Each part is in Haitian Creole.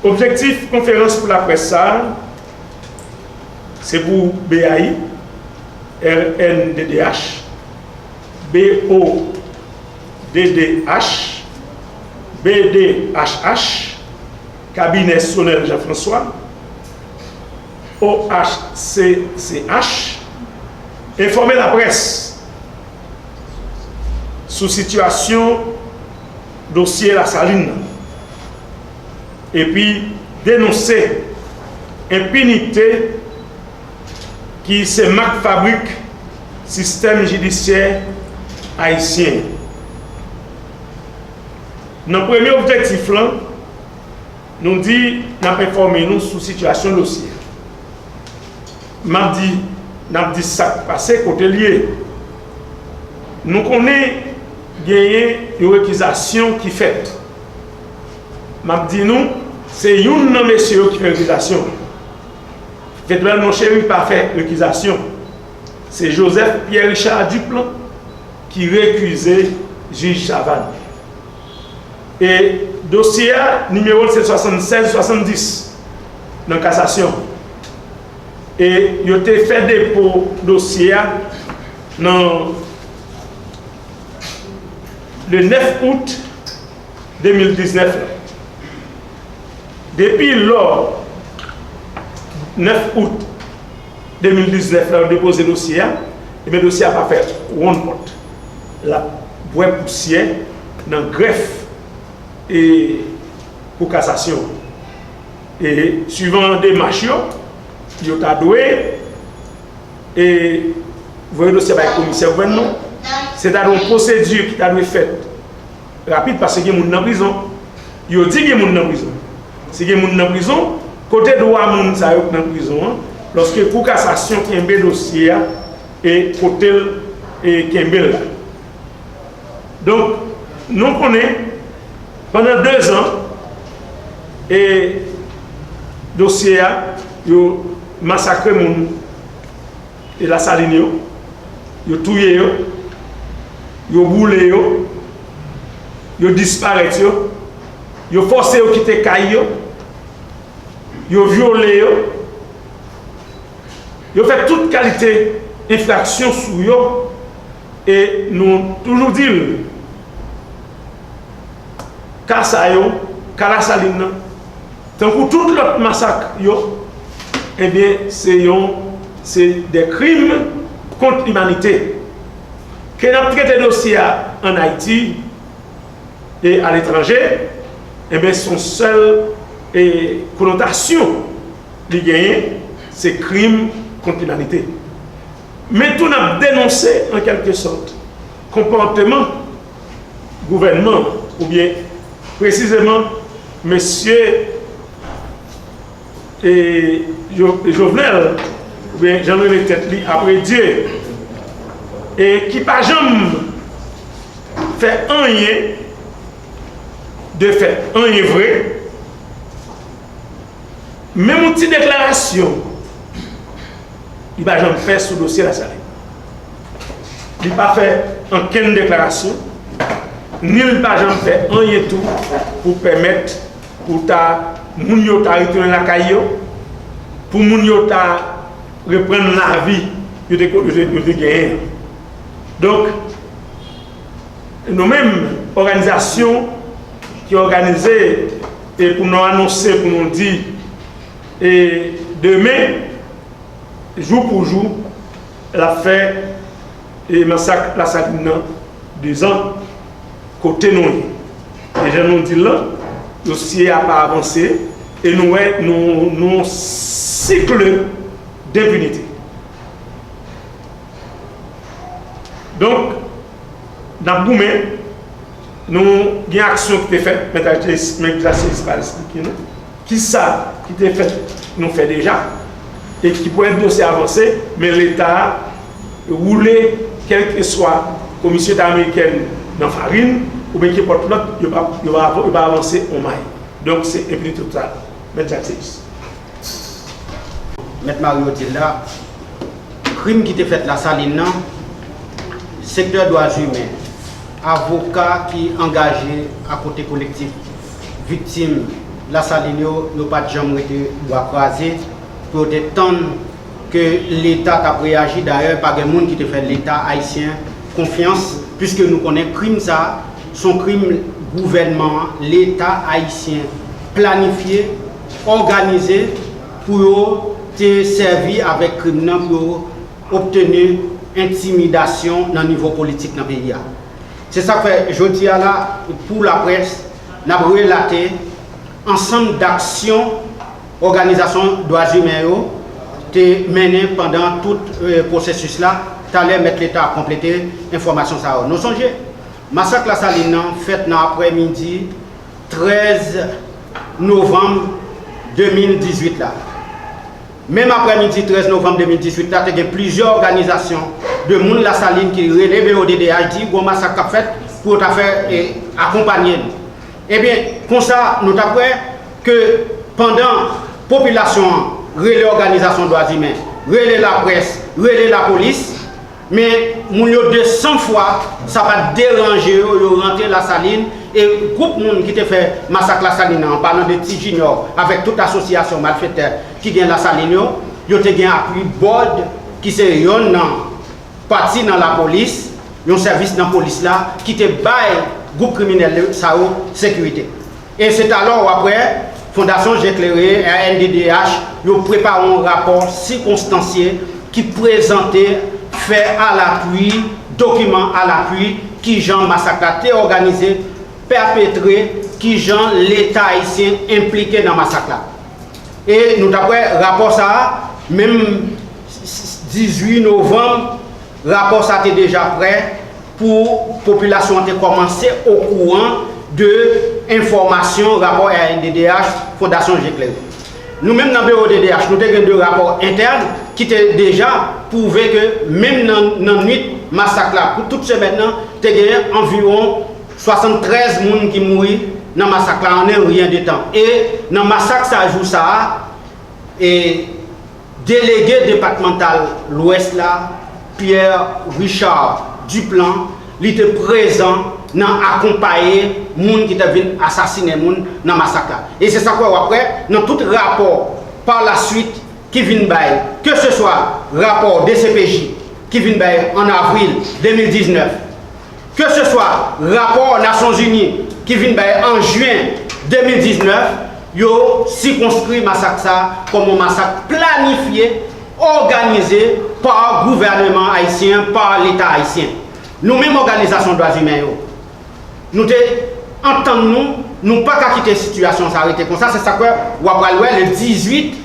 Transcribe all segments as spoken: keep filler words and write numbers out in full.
Objektif konferans pou laprès sa a, se pou B A I, R N D D H, B O D D H, B D H H, Kabinè Sonel Jean François, O H C C H, enfòme laprès sou sitiyasyon dosye Lasalin nan, epi denonse enpinite ki se mak fabrik sistèm jidisyè ayisyen. Nan premye objektif lan, nou di n ap enfòme nou sou sitiyasyon dosye a. M ap di, n ap di sa k pase, kote l ye. Nou konnen genyen yon rekizasyon ki fèt. M ap di nou, se youn nan mesye yo ki fè rekizasyon an. Fedwèl Monchéry pa fè rekizasyon. Se Joseph Pierre Richard Duc lan ki rekize jij Chavannes. E dosye a, nimewo l se swasannsèz swasanndis nan kasasyon. E yo te fè depo dosye a nan le nèf out de mil diznèf la. Depi lò nèf out de mil diznèf la, yo depoze dosye a, ebyen dosye a pa fè wonn pòt. L ap bwè pousyè nan grèf e kou kasasyon an. E swivan demach yo, yo ta dwe e voye dosye bay komisè gouvènman. Se ta dwe yon pwosedi ki ta dwe fèt rapid, paske gen moun nan prizon. Yo di gen moun nan prizon. Si gen moun nan prizon, kote dwa moun sa yo k nan prizon an, lòske kou kasasyon kenbe dosye a e kote l e kenbe l la? Donk, nou konnen, pandan dezan, e dosye a, yo masakre moun e Lasalin yo, yo touye yo, yo boule yo, yo disparèt yo, yo fòse yo kite kay yo, yo vyole yo, yo fè tout kalite enfraksyon sou yo, e nou toujou di l, ka sa yo, ka Lasalin nan, tankou tout lòt masak yo, ebyen, se yon, se de krim kont limanite. Ke n ap trete dosye a ann Ayiti e aletranje, ebyen, se yon sèl e konotasyon li genyen, se krim kont limanite. Men tou n ap denonse, an kèlke sòt, konpòteman gouvènman, oubyen presizeman mesye e Jo- Jovenel, oubyen Jean Rene tèt li apre Dye, e ki pa janm fè anyen de fèt, anyen vre, menm yon ti deklarasyon li pa janm fè sou dosye Lasalin. Li pa fè ankenn deklarasyon, ni li pa janm fè anyen tou pou pèmèt pou ta moun yo ta retounen lakay yo, pou moun yo ta reprann lavi yo te, yo te, yo te genyen an. Donk, nou menm, òganizasyon ki òganize e pou nou anonse, pou nou di, e demen, jou pou jou, l ap fè e masak Lasalin nan dezan kote nou ye. E jan nou di l lan, dosye a pa avanse e nou wè nou, nou yon sik denpinite. Donk, n ap goumen, nou gen aksyon ki te fèt, Mèt Jacques, Mèt Jacques pa esplike nou kisa ki te fèt, nou fè deja, e ki pèmèt dosye a avanse, men Leta a woule kèlkeswa komisyon Eta amerikèn nan farin, oubyen kenpòt lòt, yo pa, yo pa, yo pa avanse yon may. Donk, se enpinite total. Mèt Jacques. Mèt Mario di l la, krim ki te fèt Lasalin nan, sektè dwa imen, avoka ki angaje akote kolektif viktim Lasalin yo, yo pa t janm rete bwa kwaze pou yo te tann ke Leta t ap reyaji. Dayè, pa gen moun ki te fè Leta ayisyen konfyans, piske nou konnen krim sa a, se yon krim gouvènman an, Leta ayisyen planifye, òganize pou yo te sèvi avèk krim nan pou yo obteni entimidasyon nan nivo politik nan peyi a. Se sa k fè jodi a la, pou laprès, n ap relate ansanm daksyon òganizasyon dwa imen yo te mennen pandan tout, eh, pwosesis la. Talè, Mèt Leta ap konplete enfòmasyon sa yo. Nou sonje, masak Lasalin nan fèt nan aprèmidi trèz novanm de mil dizuit la. Menm aprèmidi trèz novanm de mil dizuit la, te gen plizyè òganizasyon de moun Lasalin ki rele B O D D H, di gon masak k ap fèt pou yo ta fè, eh, akonpanye n. Ebyen, konsa, nou t ap wè ke pandan popilasyon an rele òganizasyon dwa imen, rele laprès, rele lapolis, men moun yo de san fwa, sa pa t deranje yo, yo rantre Lasalin, e gwoup moun ki te fè masak Lasalin nan, an palan de Ti Junior avèk tout asosyasyon malfetè ki gen Lasalin yo, yo te gen apui BOD, ki se yonn nan pati nan lapolis, yon sèvis nan polis la, ki te bay gwoup kriminèl sa yo sekirite. E se talè w ap wè Fondasyon Je Klere, R N D D H, yo prepare yon rapò sikonstansye ki prezante fè alapui, dokiman alapui, kijan masak la te òganize, pèpetre, kijan Leta ayisyen enplike nan masak la. E nou t ap wè rapò sa a, menm dizuit novanm, rapò sa a te deja prè pou popilasyon an te kòmanse okouran de enfòmasyon rapò R N D D H Fondasyon Je Klere. Nou menm nan B O D D H, nou te gen de rapò entèn ki te deja pwouve ke menm nan, nan nwit masak la, pou tout semèn nan, te gen anviwon swasanntrèz moun ki mouri nan masak la an en ryen de tan. E nan masak sa jou sa a, e delege depatmantal Lwès la, Pierre Richard Duplan, li te prezan nan akonpaye moun ki te vin asasinen moun nan masak la. E se sa k fè w ap wè nan tout rapò pa la swit ki vin bay, ke se swa rapò D C P J ki vin bay an avril de mil diznèf, ke se swa rapò Nasyonzini ki vin bay an jen de mil diznèf, yo sikonskri masak sa a kòm yon masak planifye, òganize pa gouvèneman ayisyen, pa Leta ayisyen. Nou menm òganizasyon dwa imen yo, nou te antann nou, nou pa ka kite sitiyasyon sa a rete konsa. Se sa k fè w ap pral wè le dizuit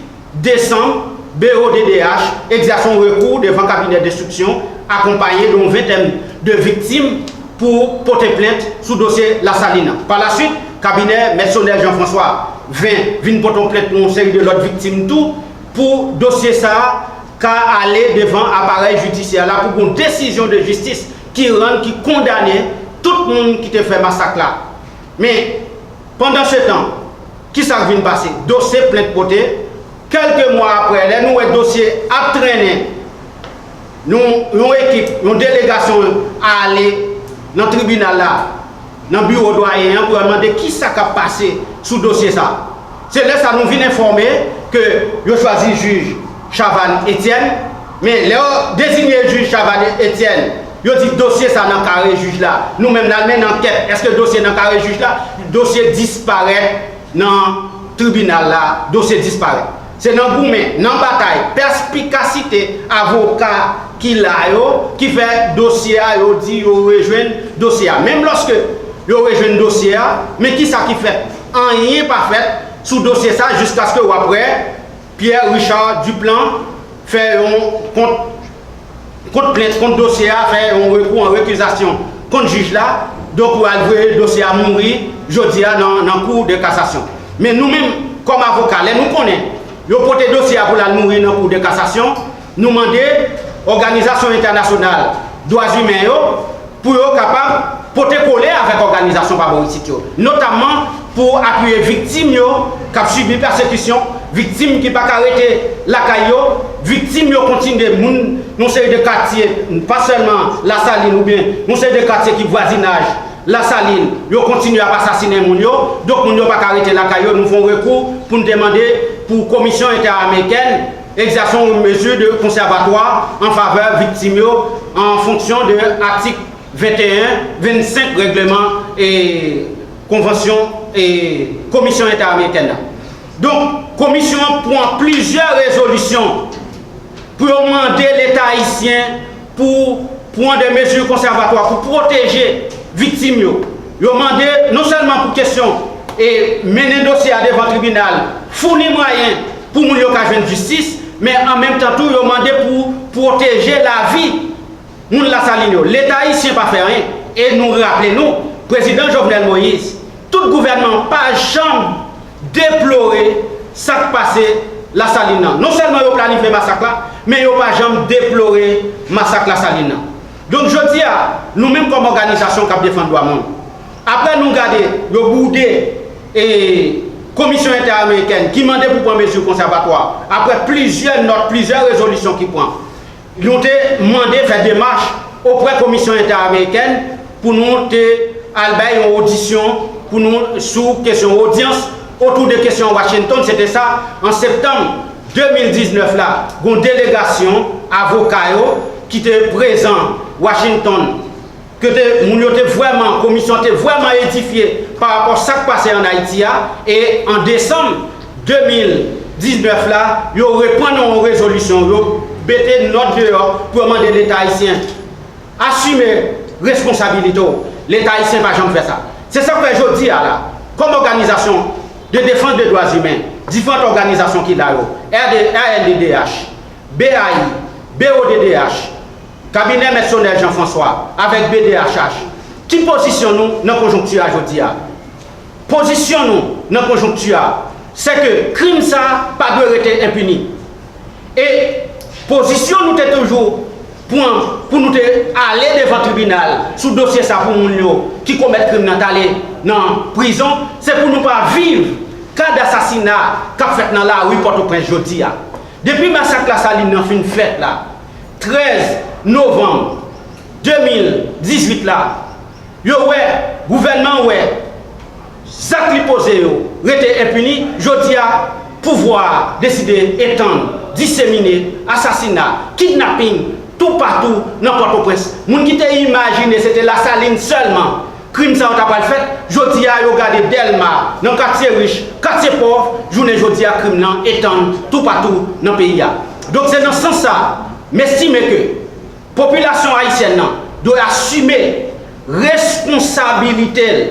desanm, B O D D H egzèse yon rekou devan kabinè denstriksyon, akonpaye de yon ventèn de viktim pou pote plent sou dosye Lasalin nan. Pa la swit, kabinè Mèt Sonèl Jean François vin, vin pote yon plent pou yon seri de lòt viktim tou, pou dosye sa a ka ale devan aparèy jidisyè la, pou gon desizyon de jistis ki rann, ki kondane tout moun ki te fè masak la. Men, pandansetan, kisa k vin pase? Dosye plent pote, kèlke mwa apre, lè nou wè dosye ap trennen, nou, yon ekip, yon delegasyon ale nan tribinal la, nan biwo dwayen an, pou yo mande kisa k ap pase sou dosye sa a. Se lè sa a nou vin enfòme ke yo chwazi jij Chavannes Etienne, men lè yo deziye jij Chavannes Etienne, yo di dosye sa a nan kare jij la. Nou menm n al mennen ankèt, èske dosye nan kare jij la? Dosye disparèt nan tribinal la, dosye disparèt. Se nan goumen, nan batay, pèspikasite avoka ki la yo, ki fè dosye a, yo di yo rejwenn dosye a. Menm lòske yo rejwenn dosye a, men kisa ki fèt? Anyen pa fèt sou dosye sa a jiskaske w ap wè Pierre Richard Duplan fè yon kont, kont plent kont dosye a, fè yon rekou an rekizasyon kont jij la, donk, yo al voye dosye a mouri jodi a nan, nan kou de kasasyon. Men nou menm, kòm avoka, lè nou konnen yo pote dosye a pou l al mouri nan kou de kasasyon, nou mande òganizasyon entènasyonal dwa imen yo pou yo kapab pote kole avèk òganizasyon pa bò isit yo, notamman pou apiye viktim yo k ap sibi pèsekisyon, viktim ki pa ka rete lakay yo, viktim yo kontinye, moun yon seri de katye, pa sèlman Lasalin oubyen yon seri de katye ki vwazinaj Lasalin, yo kontinye ap asasinen moun yo, donk moun yo pa ka rete lakay yo, nou fè yon rekou pou n te mande pou Komisyon Entèamerikèn egzèse yon mezi de konsèvatwa an favè viktim yo, an fonksyon de atik venteyen, vennsenk règleman e konvansyon e Komisyon Entèamerikèn nan. Donk, komisyon an pran plizyè rezolisyon pou yo mande Leta ayisyen pou pran de mezi konsèvatwa pou pwoteje viktim yo. Yo mande non sèlman pou kesyon e mennen dosye a devan tribinal, founi mwayen pou moun yo ka jwenn jistis, men an menm tan tou, yo mande pou pwoteje lavi moun Lasalin yo. Leta ayisyen pa fè anyen. E nou raple nou, Prezidan Jovenel Moïse, tout gouvènman an pa janm deplore sa k pase Lasalin nan. Non sèlman yo planifye masak la, men yo pa janm deplore masak Lasalin nan. Donk, jodi a, nou menm kòm òganizasyon k ap defann dwa moun, apre nou gade yo boude e Komisyon Entèamerikèn ki mande pou pran mezi konsèvatwa, apre plizyè nòt, plizyè rezolisyon ki pran, nou te mande fè demach oprè Komisyon Entèamerikèn pou nou te al bay yon odisyon pou nou sou kesyon odyans otou de kesyon Washington. Se te sa, an septanm de mil diznèf la, gon delegasyon avoka yo ki te prezan Washington, ke te, moun yo te vrèman, komisyon te vrèman edifye pa rapò sa k pase ann Ayiti a, e an desanm de mil diznèf la, yo reprann yon rezolisyon, yo mete nòt deyò pou yo mande Leta ayisyen asime responsabilite w. Leta ayisyen pa janm fè sa. Se sa k fè jodi a la, kòm òganizasyon de defans de dwa imen, diferan òganizasyon ki la yo, R D, R N D D H, B A I, B O D D H, Kabinè Mèt Sonèl Jean François avèk B D H H, ki pozisyon nou nan konjonkti a jodi a? Pozisyon nou nan konjonkti a, se ke krim sa a pa dwe rete enpini. E pozisyon nou te toujou pran pou nou te ale devan tribinal sou dosye sa pou moun yo ki komèt krim nan t ale nan prizon, se pou nou pa viv kad asasina k ap fèt nan lari Pòtoprens jodi a. Depi masak Lasalin nan fin fèt la, trèz novanm de mil dizuit la, yo wè, gouvènman an wè, zak li poze yo rete enpini. Jodi a, pouvwa a deside etann, disemine asasina, kidnaping toupatou nan Pòtoprens. Moun ki te imajine se te Lasalin sèlman krim sa yo ta pral fèt, jodi a yo gade Dèlma, nan katye rich, katye pòv, jounen jodi a krim nan etann toupatou nan peyi a. Donk se nan sans sa, m estime ke popilasyon ayisyèn nan dwe asime responsabilite l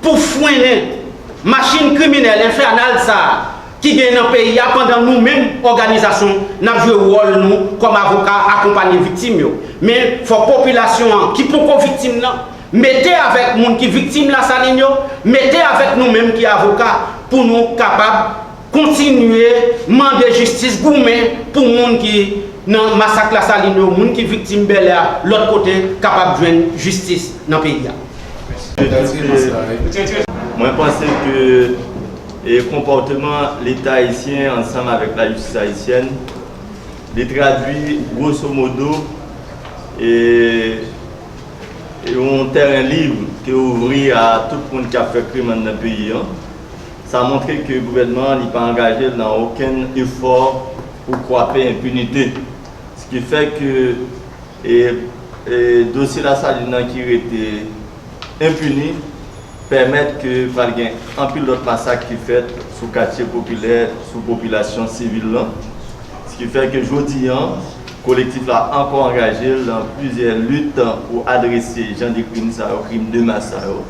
pou frennen machin kriminèl enfènal sa a ki gen nan peyi a, pandan nou menm òganizasyon n ap jwe wòl nou kòm avoka akonpanye viktim yo. Men fòk popilasyon an ki poko viktim nan mete avèk moun ki viktim Lasalin yo, mete avèk nou menm ki avoka pou nou kapab kontinye mande jistis, goumen pou moun ki nan masak Lasalin yo, moun ki viktim Bèlè a, lòt kote, kapab jwenn jistis nan peyi a. Mwen panse ke e konpòteman Leta ayisyen ansanm avèk lajistis ayisyèn, li tradui gwoso modo e yon tèren lib ki ouvri a tout moun k ap fè krim anndan peyi an. Sa montre ke gouvènman an li pa angaje l nan okenn efò pou kwape enpinite. Sa ki fè ke e, e dosye Lasalin nan ki rete enpini pèmèt ke pral gen anpil lòt masak ki fèt sou katye popilè, sou popilasyon sivil lan. Sa ki fè ke jodi an, kolektif la ankò angaje l nan plizyè lit pou adrese jan de krim sa yo, krim de mas sa yo,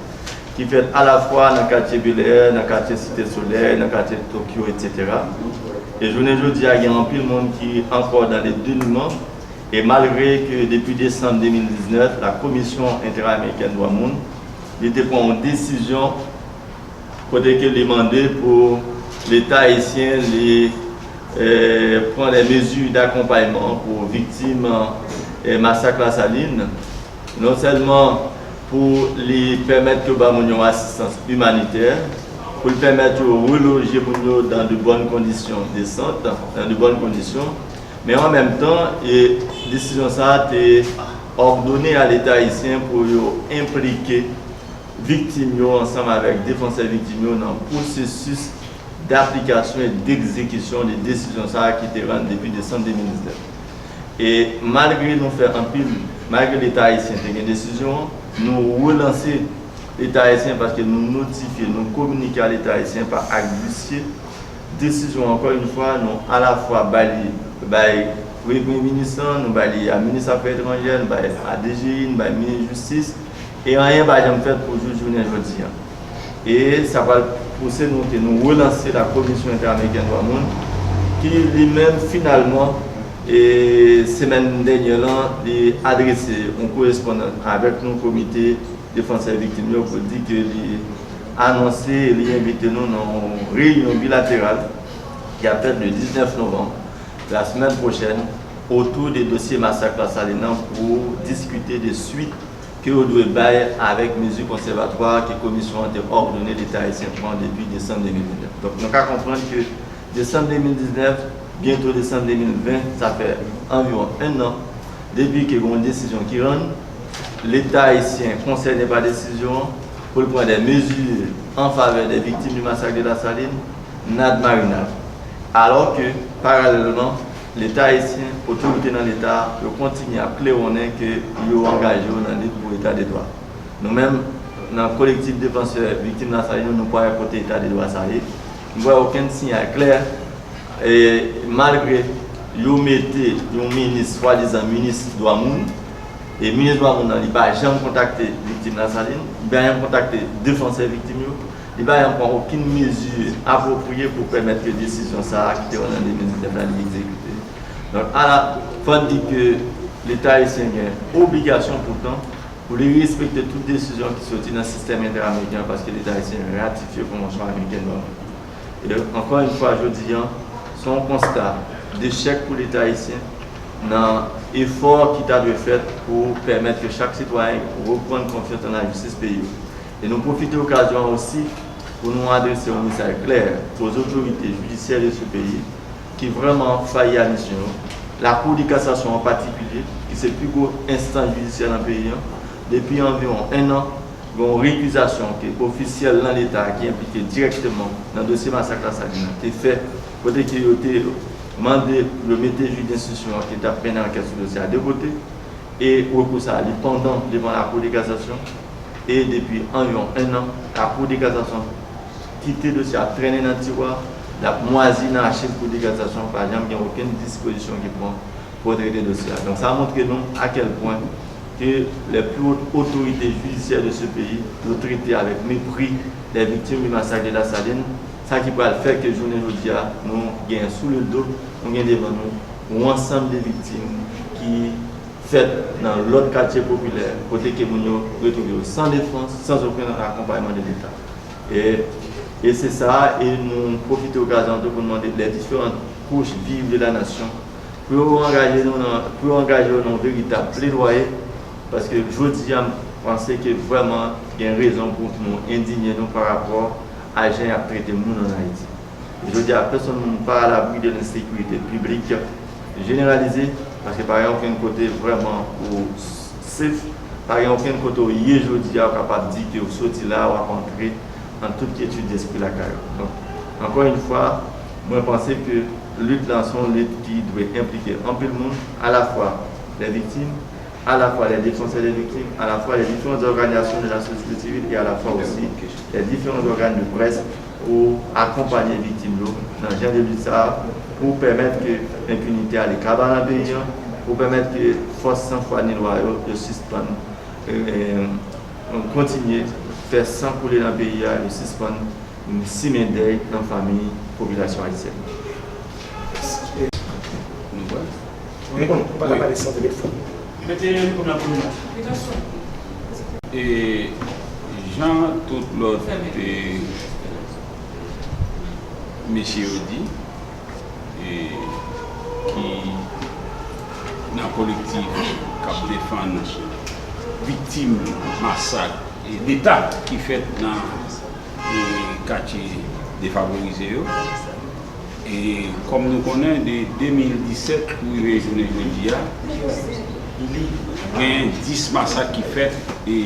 ki fèt alafwa nan katye Bèlè, nan katye Site Solèy, nan katye Tokyo, etsetera. E jounen jodi a, gen anpil moun ki ankò dans le dénuement. E malgre ke depi desanm de mil diznèf, la Commission Interamericane Droits Moun, li te pran yon desizyon kote ke li mande pou Leta ayisyen li e, pran de mezi dakonpayman pou viktim e, masak Lasalin, non sèlman pou li pèmèt ke ba moun yo asistans imanitè, pou li pèmèt yo reloje moun yo dans de bonnes conditions décentes, dans de bonnes conditions, men an menm tan, e desizyon sa a te òdone a Leta ayisyen pou yo enplike viktim yo ansanm avèk defansè viktim yo nan pwosesis daplikasyon e degzekisyon de desizyon sa a ki te rann depi desanm de mil diznèf. E malgre nou fè anpil, malgre Leta ayisyen te gen desizyon an, nou relanse Leta ayisyen paske nou notifye, nou kominike a Leta ayisyen pa ak visye desizyon, ankò yon fwa, nou alafwa bay li, bay premye minis lan, nou bay li a minis afè etranjè, nou bay a D G I, nou bay minis jistis, e anyen pa janm fèt pou jis jounen jodi a. E sa pral pouse nou ke nou relanse la Komisyon Entèamerikèn Dwa Moun, ki li menm finalman, e semèn dènyè lan, li adrese yon korespondans avèk nou, Komite Defansè Viktim yo, pou di ke li anonse e li envite nou nan yon reyinyon bilateral ki ap fèt le diznèf novanm, la semèn pwochèn, otou de dosye masak Lasalin nan pou diskite de swit ke yo dwe bay avèk mezi konsèvatwa ke Komisyon an te òdone Leta ayisyen pran depi desanm de mil diznèf. Donk, nou ka konprann ke desanm de mil diznèf, byento desanm de mil ven, sa fè anviwon en an depi ke gen yon desizyon ki rann, Leta ayisyen konsène pa desizyon an pou l pran de mezi an favè de viktim di masak de Lasalin, nad marinad. Alò ke, paralèlman, Leta ayisyen, otorite nan Leta a, yo kontinye ap klewonnen ke yo angaje yo nan lit pou eta de dwa. Nou menm, nan Kolektif Defansè Viktim Lasalin yo, nou pa wè kote eta de dwa sa ye. Nou pa wè okenn siyal klè, e malgre yo mete yon minis, swadizan minis dwa moun, e minis dwa moun nan, li pa janm kontakte viktim Lasalin, li pa janm kontakte defansè viktim yo, li pa janm pran okenn mezi apwopriye pou pèmèt ke desizyon sa a ki te rann an de mil diznèf la, li egzekite. Donk, ala, fò n di ke Leta ayisyen gen obligasyon poutan pou li respekte tout desizyon ki soti nan sistèm entèameriken an, paske Leta ayisyen ratifye Konvansyon amerikèn dwa moun. E, ankò yon fwa, jodi a, se yon konsta dechèk pou Leta ayisyen nan efò ki ta dwe fèt pou pèmèt ke chak sitwayen reprann konfyans nan lajistis peyi yo. E nou pwofite okazyon an osi pou nou adrese yon mesaj klè aux autorités judiciaires de ce pays ki vrèman fayi a misyon yo. Lakou de kasasyon an patikilye, ki se pi gwo enstans jidisyè nan peyi an, depi anviwon en an, gen yon rekizasyon ke ofisyèl nan Leta ki enplike dirèkteman nan dosye masak Lasalin nan te fè, kote ke yo te mande pou yo mete jij denstriksyon an ki t ap mennen ankèt sou dosye a de kote, e rekou sa a, li pandan devan Lakou de kasasyon, e depi anviwon en an, Lakou de kasasyon kite dosye a trennen nan tiwa, l ap mwazi nan achiv Kou de kasasyon, pa janm gen okenn dispozisyon ki pran pou trete dosye a. Donk, sa montre nou à quel point que les plus hautes autorités judiciaires de ce pays yo trete avèk mepri les victimes du massacre de Lasalin, sa ki pral fè ke jounen jodi a, nou gen sou le do, nou gen devan nou yon ansanm de viktim ki fèt nan lòt katye popilè, kote ke moun yo retwouve yo san defans, sans okenn akonpayman de Leta. E, e se sa, e nou pwofite okazyon an tou pou n mande les différentes couches vives de la nation pou yo angaje nou nan, pou yo angaje yo nan yon veritab pledwaye, paske jodi a, m panse ke vrèman gen rezon pou nou endinye nou pa rapò a jan y ap trete moun ann Ayiti. Jodi a, pèsonn moun pa alabri de lensekirite piblik jeneralize, paske pa gen okenn kote vrèman ou safe, pa gen okenn kote ou ye jodi a, ou kapab di ke ou soti la, w ap antre an tout kyetid despri lakay ou. Donk, ankò yon fwa, mwen panse ke lit lan se yon lit ki dwe enplike anpil moun, alafwa les victimes, à la fois les défenseurs des victimes, à la fois les différentes organisations de la société civile et à la fois aussi les différents organes de presse pou akonpanye viktim yo nan jan de lit sa a, pou pèmèt ke enpinite a li kaba nan peyi an, pou pèmèt ke fòs san fwa ni lwa yo, yo sispann, e, e, kontinye fè san koule nan peyi a, yo sispann simen dèy nan fanmi popilasyon ayisyèn. Nou wè? Wi, nou pa ka pale san te met fò. Mete mikwo m la pou nou. E jan tout lòt, e, mesye yo di, e, ki nan kolektif k ap defann viktim masak, e, Leta ki fèt nan, e, katye defavorize yo. E kòm nou konnen, de de mil disèt pou rive jounen jodi a, gen dis masak ki fèt, e,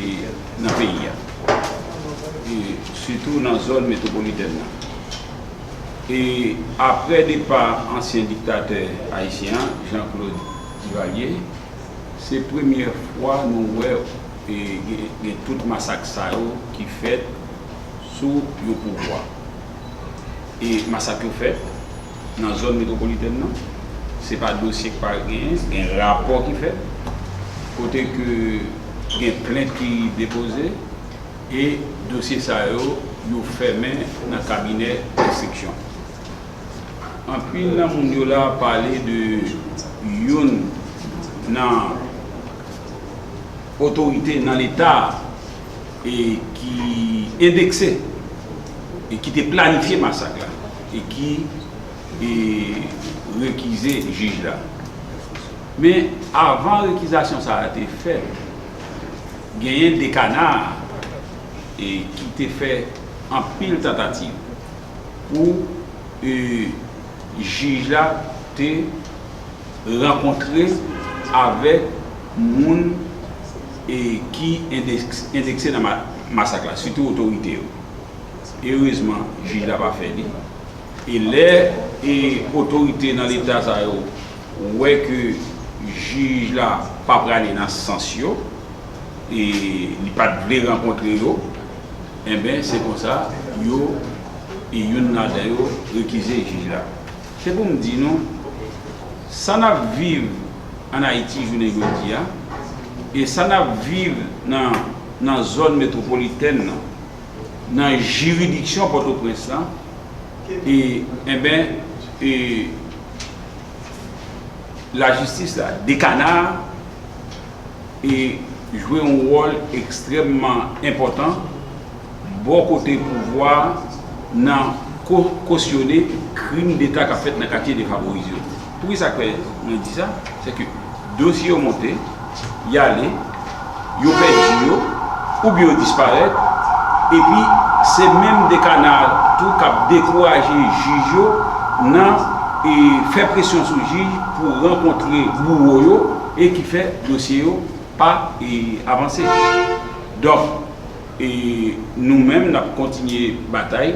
nan peyi a. sitou nan zòn metwopolitèn nan. E apre depa ansyen diktatè ayisyen an, Jean-Claude Duvalier, se premye fwa nou wè e, gen, gen tout masak sa yo ki fèt sou yon pouvwa. E masak yo fèt nan zòn metwopolitèn nan. Se pa dosye k pa genyen, gen rapò ki fèt, kote ke gen plent ki depoze, e dosye sa yo, yo fèmen nan kabinè enstriksyon. Anpil nan moun yo la pale de youn nan otorite nan Leta e ki endekse e ki te planifye masak la e ki e, rekize jij la. Men avan rekizasyon sa a te fèt, genyen de kana e ki te fè anpil tantativ pou e, jij la te rankontre avèk moun e, ki endeks- endekse nan ma- masak la, sitou otorite yo. Erezman, jij la pa fè li. E lè e otorite nan Leta sa yo wè ke jij la pa prale nan sans yo, e li pa t vle rankontre yo, enben, se konsa, yo, e youn ladan yo rekize jij la. Se pou m di nou, sa n ap viv ann Ayiti jounen jodi a, e sa n ap viv nan, nan zòn metwopolitèn nan, nan jiridiksyon Pòtoprens lan, e, enben, e, lajistis la, de kana, e jwe yon wòl ekstrèmman enpòtan bò kote pouvwa a nan ko- kosyone krim deta k ap fèt nan katye defavorize yo. Poukisa k fè mwen di sa? Se ke dosye yo monte, y ale, yo pèdi yo, oubyen yo disparèt, epi se menm de kana tou k ap dekouraje jij yo nan e, fè presyon sou jij pou rankontre bouwo yo e ki fè dosye yo pa e, avanse. Donk, e, nou menm, n ap kontinye batay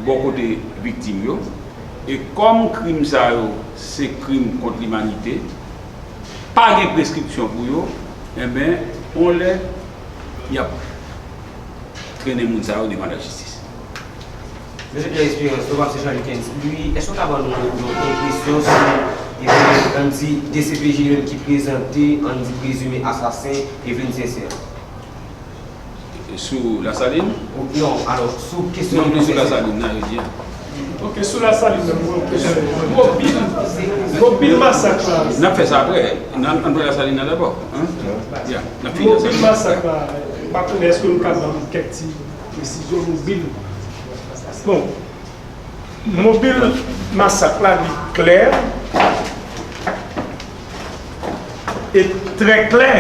bò kote viktim yo. E kòm krim sa yo se krim kont limanite, pa gen preskripsyon pou yo, enben, yon lè, y ap trennen moun sa yo devan lajistis. Mesye Pierre Espérance, nou pa Mesye Charles Lucens Louis, èske w ka ban nou yon enpresyon sou, e, ann di, D C P G L ki prezante, ann di, prezime asasen Eveline Sincère? Sou Lasalin? Ou- non, alò, sou kesyon Non, non, sou Eveline Sincère. Lasalin, nan, yo di. Ok, sou Lasalin, menm, mwen, kesyon. Mobil, mobil masak la. N ap fè sa apre. N ap, ann pran Lasalin nan dabò. Hein? Ya, n ap fini Lasalin. Mobil masak la, m pa konnen èske nou ka ban m kèk ti presizyon mobil. Bon, mobil masak la, li klè e trè klè.